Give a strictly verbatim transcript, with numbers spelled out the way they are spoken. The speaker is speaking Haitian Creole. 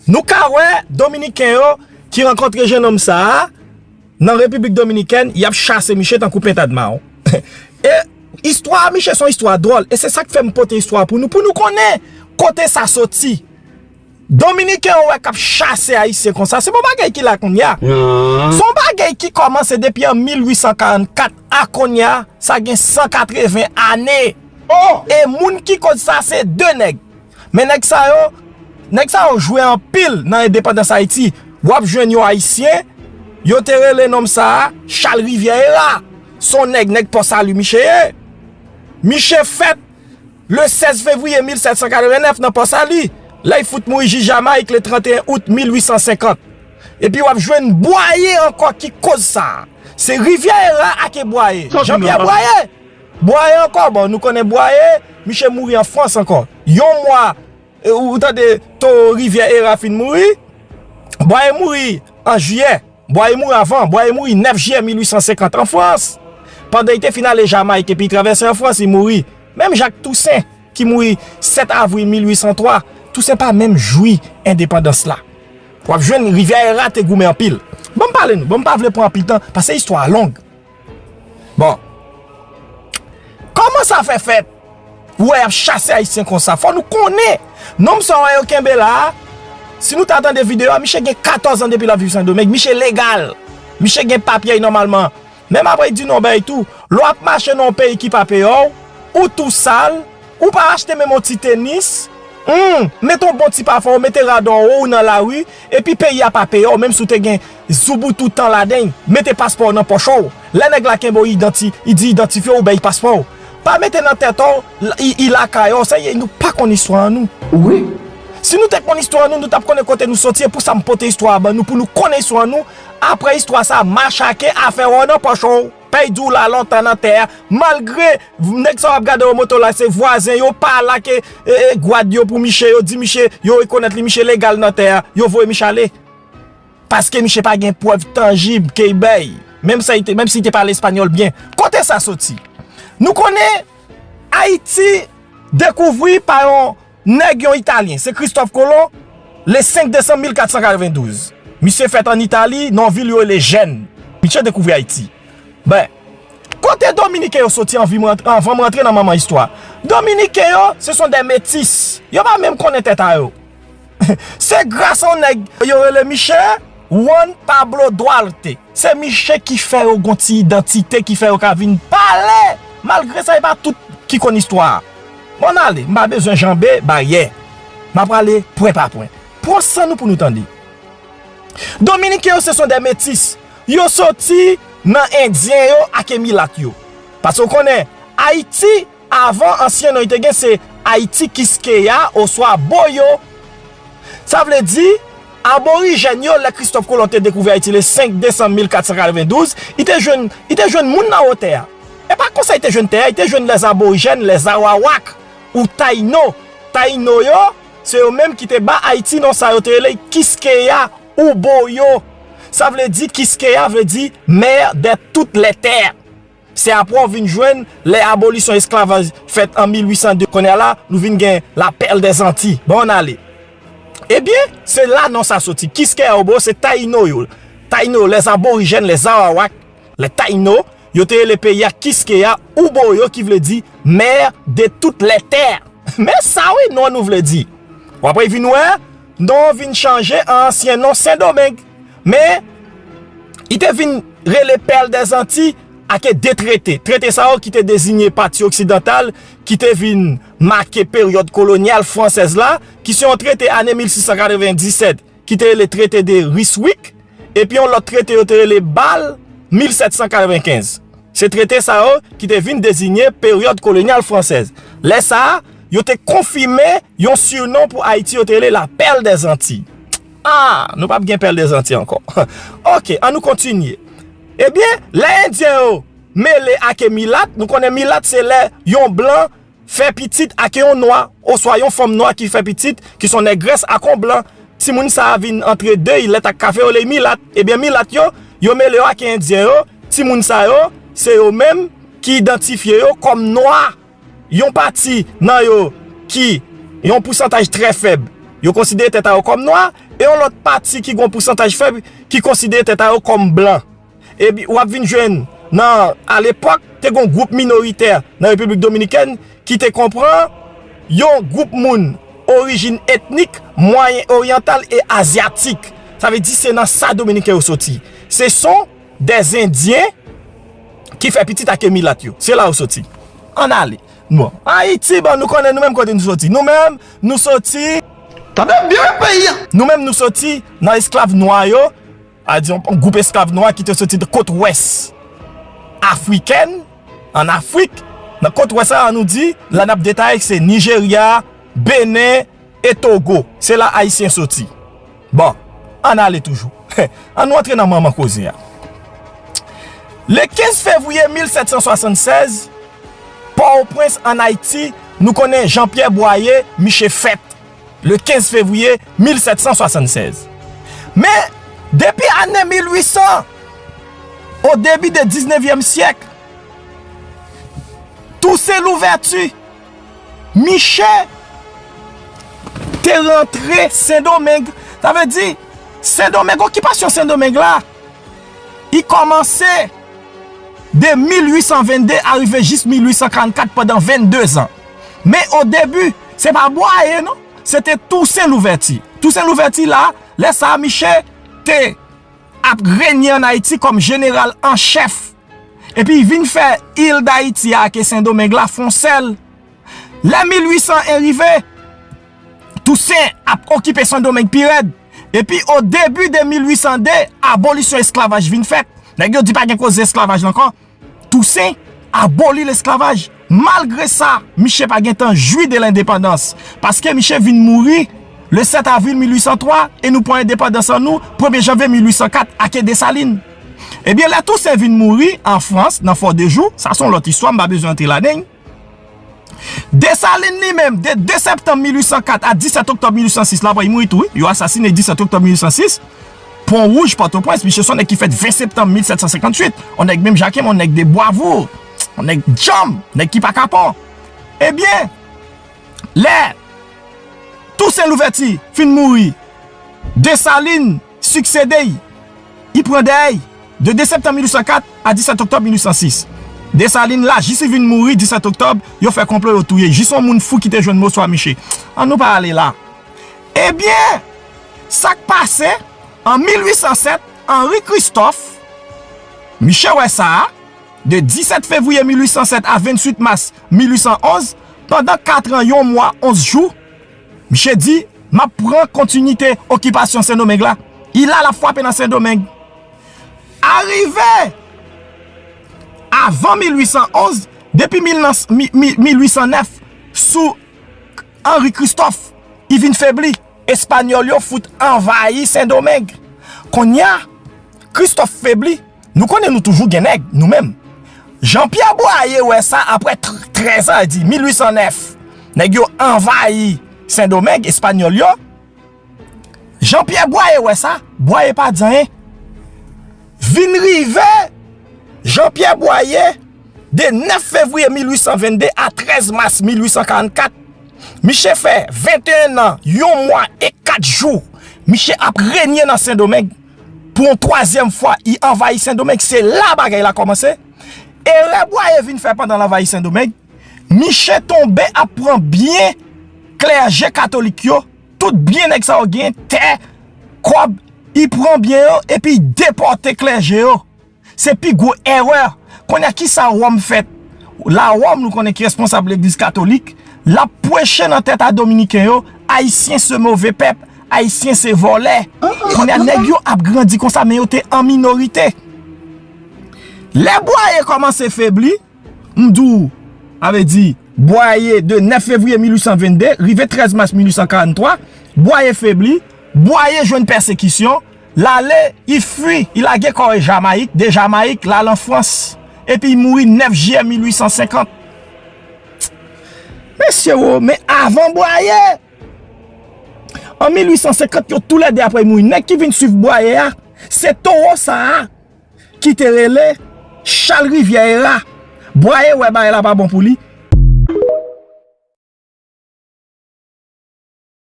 Nou ka wè Dominiken yo ki rankontre jennonm sa a nan Repiblik Dominikèn, y ap chase miche tankou pentad mawon. E istwa a, miche, se yon istwa dwòl. E se sa k fè m pote istwa a pou nou, pou nou konnen kote sa soti. Dominiken yo wè k ap chase Ayisyen konsa. Se pa yon bagay ki la kounye a. Se yon bagay ki kòmanse depi an mil uit san karannkat a kounye a, sa gen san katreven ane. E moun ki koz sa, se de nèg. Men nèg sa yo, nèg sa yo jwe anpil nan endepandans Ayiti. W ap jwenn yon Ayisyen, yo te rele nonm sa a Chal Rivyè Era. Se yon nèg, nèg Pò Sali miche ye. Miche fèt le sèz fevriye mil sèt san katreven nèf nan Pò Sali, lè y fout mouri Jij Jamayik le trannteyen out mil uit san senkant. Epi w ap jwenn Bwaye ankò ki koz sa a. Se Rivyè Era ake Bwaye. Jean Pierre Bwaye. Bwaye ankò, bon, nou konnen Bwaye, miche mouri an Frans ankò. Yon mwa, e, ou, ou tande Towo Rivyè Era fin mouri. Bwaye mouri an jiyè. Bwaye mouri avan. Bwaye mouri nèf jiyè mil uit san senkant an Frans. Pandan li te fin ale Jamayik epi li travèse an Frans, li mouri. Menm Jacques Toussaint, ki mouri sèt avril mil uit san twa, Toussaint pa menm jwi endepandans la. W ap jwenn Rivyè Era te goumen anpil. Ban m pale nou, ban m pa vle pran anpil tan, paske istwa a long. Bon. Kòman sa fè fèt? Ou wè y ap chase Ayisyen konsa. Fò nou konnen. Nonm sa w wè yo kenbe la a, si nou ta tande videyo a, miche gen katòz an depi l ap viv Sendomeng. Miche legal. Miche gen papye nòmalman. Menm apre, di non bay tou. Lè w ap mache nan yon peyi ki pa peye w, ou tou sal, ou pa achte menm yon ti tenis, hmm, mete yon bon ti pafon, ou mete rad an wo, ou nan lari, epi peyi a pa peye w, menm si w te gen zouboutou tan ladan l, mete paspò w nan pòch ou. Lè nèg la kenbe w, idanti-, i di idantifye w, ou bay paspò w. Pa mete nan tèt ou, l-, i, i lakay ou, sa ye, nou pa konn istwa an nou. Wi. Si nou te konn istwa an nou, nou t ap konnen kote nou soti, e pou sa m pote istwa a ban nou, pou nou konnen istwa an nou. Apre istwa sa, machake afè w nan pòch ou. Pèdi w la lontan nan tè a, malgre nèg sa w ap gade yo moto la, se vwazen yo, pa lage, e, e, gwad yo pou miche, yo di miche, yo rekonèt li, miche legal nan tè a, yo voye miche ale. Paske miche pa gen prèv tanjib ke l bay, menm sa li te, menm si li te pale espanyòl byen. Kote sa soti? Nou konnen Ayiti dekouvri pa yon nèg, yon Italyen, se Christophe Colomb, le senk desanm mil kat san katrevendouz. Misye fèt ann Itali, nan yon vil yo rele Gênes. Misye dekouvri Ayiti. Ben, kote Dominiken yo soti anvi m rantre, anvan m rantre nan manman istwa? Dominiken yo, se son de metis. Yo pa menm konnen tèt a yo. Se gras a yon nèg yo rele miche Juan Pablo Duarte. Se miche ki fè yo gon ti idantite, ki fè yo ka vin pale. Malgre sa, e pa tout ki konn istwa a. Bon, n ale, m pa bezwen janbe baryè. M ap prale pwen pa pwen. Pran san nou pou nou tande. Dominiken yo se son de metis. Yo soti nan Endyen yo ake milat yo. Paske w konnen, Ayiti, avan, ansyen non li te gen se Ayiti Kiskeya oswa Boyo. Sa vle di, Aborijèn yo, lè Christophe Colomb te dekouvri Ayiti le senk desanm mil kat san katrevendouz, li te jwenn, li te jwenn moun nan wotè a. E pa konsa li te jwenn tè a, li te jwenn lèzaborijèn, lèzawawak, ou Tayino. Tayino yo, se yo menm ki te ba Ayiti non sa, yo te rele Kiskeya ou Boyo. Sa vle di, Kiskeya vle di mère de toutes les terres. Se apre w vin jwenn lè abolisyon esklavaj fèt an mil uit san de, kounye a la, nou vin gen la Perle des Antilles. Bon, ann ale. Ebyen, se la non sa soti. Kiskeya ou Boyo, se Tayino yo. Tayino yo, lèzaborijèn, lèzawawak, lè Tayino, yo te rele peyi a Kiskeya ou Boyo, ki vle di mère de toutes les terres. Men sa wi, non nou vle di. W ap vin wè, non vin chanje an ansyen non Sendomeng. Men, li te vin rele Perle des Antilles ake de trete. Trete sa yo ki te deziye pati oksidantal ki te vin make peryòd kolonyal fransèz la, ki se yon trete ane mil sis san katrevenndisèt, ki te rele Traité de Ryswick, epi yon lòt trete yo te rele Bâle mil sèt san katrevenkenz. Se trete sa yo ki te vin deziye peryòd kolonyal fransèz. Lè sa a, yo te konfime yon sinon pou Ayiti, yo te rele la Perle des Antilles. Ah, nou p ap gen Perle des Antilles ankò. Ok, ann nou kontinye. Ebyen, lè Endyen yo mele ake milat, nou konnen milat se lè yon blan fè pitit ak yon nwa, oswa yon fanm nwa ki fè pitit, ki se yon nègrès ak yon blan. Timoun sa a vin antre de ilet ak kafe, yo rele milat. Ebyen, milat yo, yo mele yo ak Endyen yo. Timoun sa yo, se yo menm ki idantifye yo kòm nwa. Yon pati nan yo ki, yon pousantaj trè fèb, yo konsidere tèt a yo kòm nwa, e yon lòt pati ki gen yon pousantaj fèb ki konsidere tèt a yo kòm blan. Epi w ap vin jwenn nan, alepòk, te gen yon gwoup minoritè nan Repiblik Dominikèn ki te konprann yon gwoup moun orijin etnik, mwayen oryantal e azyatik. Sa vle di se nan sa Dominiken yo soti. Se son dè Zendyen ki fè pitit ak milat yo. Se la yo soti. Ann ale. Bon, Ayiti, bon, nou konnen nou menm kote nou soti. Nou menm, nou soti Tande byen peyi a. Nou menm, nou soti nan esklav nwa yo, a di yon gwoup esklav nwa ki te soti de kot wès afrikèn, ann Afrik. Nan kot wès la, an nou di, la n ap detaye, se Nijerya, Benen e Togo. Se la Ayisyen soti. Bon, ann ale toujou. An nou antre nan manman koze a. Le kenz fevriye mil sèt san swasannsèz, Pòtoprens, ann Ayiti, nou konnen Jean Pierre Boyer, miche fèt le kenz fevriye mil sèt san swasannsèz. Men, depi ane mil uit san, o debi de diznevyèm syèk, Toussaint Louverture, miche te rantre Sendomeng. Sa vle di, Sendomeng, okipasyon Sendomeng la, i kòmanse de mil uit san vennde a rive jis mil uit san karannkat pandan vennde zan. Men o debi, se pa Boyer non, se te Toussaint Louverture. Toussaint Louverture la, lè sa a, miche te ap renye ann Ayiti kòm jeneral an chèf. Epi i vin fè il Dayiti a ake Sendomeng la fè yon sèl. Lè mil uit san en rive, Tousen ap okipe Sendomeng pi rèd. Epi o debi de mil uit san de, abolisyon esklavaj vin fèt. Nèg yo di pa gen koze esklavaj la ankò. Tousen aboli lesklavaj. Malgre sa, miche pa gentan jwi de lendepandans, paske miche vin mouri le sèt avril mil uit san twa e nou pran endepandans an nou premye janvye mil uit san kat ake Desalin. Ebyen, lè Tousen vin mouri an Frans, nan Fò de Jou, sa se yon lòt istwa, m pa bezwen antre ladan l. Desalin li menm, de de septanm mil uit san kat a disèt oktòb mil uit san sis, la, bon, li mouri tou, wi. Yo asasine disèt oktòb mil uit san sis, Pon Wouj, Pòtoprens, misye se yon nèg ki fèt ven septanm mil sèt san senkantuit. Yon nèg menm jan ak m, yon nèg de bwavou, yon nèg djanm, nèg ki pa kapon. Ebyen, lè Tousen Louvèti fin mouri, Desalin siksede l, li pran dèyè l, de de septanm mil uit san kat a disèt oktòb mil uit san sis. Desalin la, jis li vin mouri disèt oktòb, yo fè konplo, yo touye l. Jis yon moun fou ki te jwenn moso a miche. An nou pa ale la. Ebyen, sa k pase, an mil uit san sèt, Henri Christophe, miche wè sa a, de disèt fevriye mil uit san sèt a venntuit mas mil uit san onz, pandan kat an, yon mwa, onz jou, miche di, m ap pran kontinite okipasyon Sendomeng la. Li la, l ap frape nan Sendomeng. Arive avan mil uit san onz, depi mil, mil, mil, mil uit san nèf, sou Henri Christophe, li vin febli. Espanyòl yo fout anvayi Sendomeng. Kounye a, Christophe febli. Nou konnen nou toujou gen nèg, nou menm. Jean Pierre Boyer wè sa apre tr-, trèz an, di mil uit san nèf. Nèg yo anvayi Sendomeng, Espanyòl yo. Jean Pierre Boyer wè sa, Boyer pa di anyen. Vin rive, Jean Pierre Boyer, de nèf fevriye mil uit san vennde a trèz mas mil uit san karannkat, miche fè venteyen an, yon mwa e kat jou. Miche ap renye nan Sendomeng. Pou yon twazyèm fwa, li anvayi Sendomeng. Se la bagay la kòmanse. Erè Boyer vin fè pandan l anvayi Sendomeng, miche tonbe ap pran byen klèje katolik yo, tout byen nèg sa yo gen, tè, kòb, li pran byen yo epi li depòte klèje yo. Se pi gwo erè. Kounye a, kisa Wòm fè? La Wòm, nou konnen ki responsab legliz katolik, l ap preche nan tèt a Dominiken yo, Ayisyen se move pèp, Ayisyen se vòlè. Kounye a, nèg yo ap grandi konsa, men yo te an minorite. Lè Boyer kòmanse febli, m di w, sa vle di, Boyer de nèf fevriye mil uit san vennde, rive trèz mas mil uit san karanntwa, Boyer febli, Boyer jwenn pèsekisyon, l ale, li fui, li lage kò l Jamayik, de Jamayik, l al an Frans, epi li mouri nèf jiyè mil uit san senkant. Mesye wo, men avan Boyer, an mil uit san senkant, yo toulède apre yo mouri. Nèg ki vin swiv Boyer a, se towo sa a ki te rele Chal Rivyè Era. Boyer wè bagay la pa bon pou li.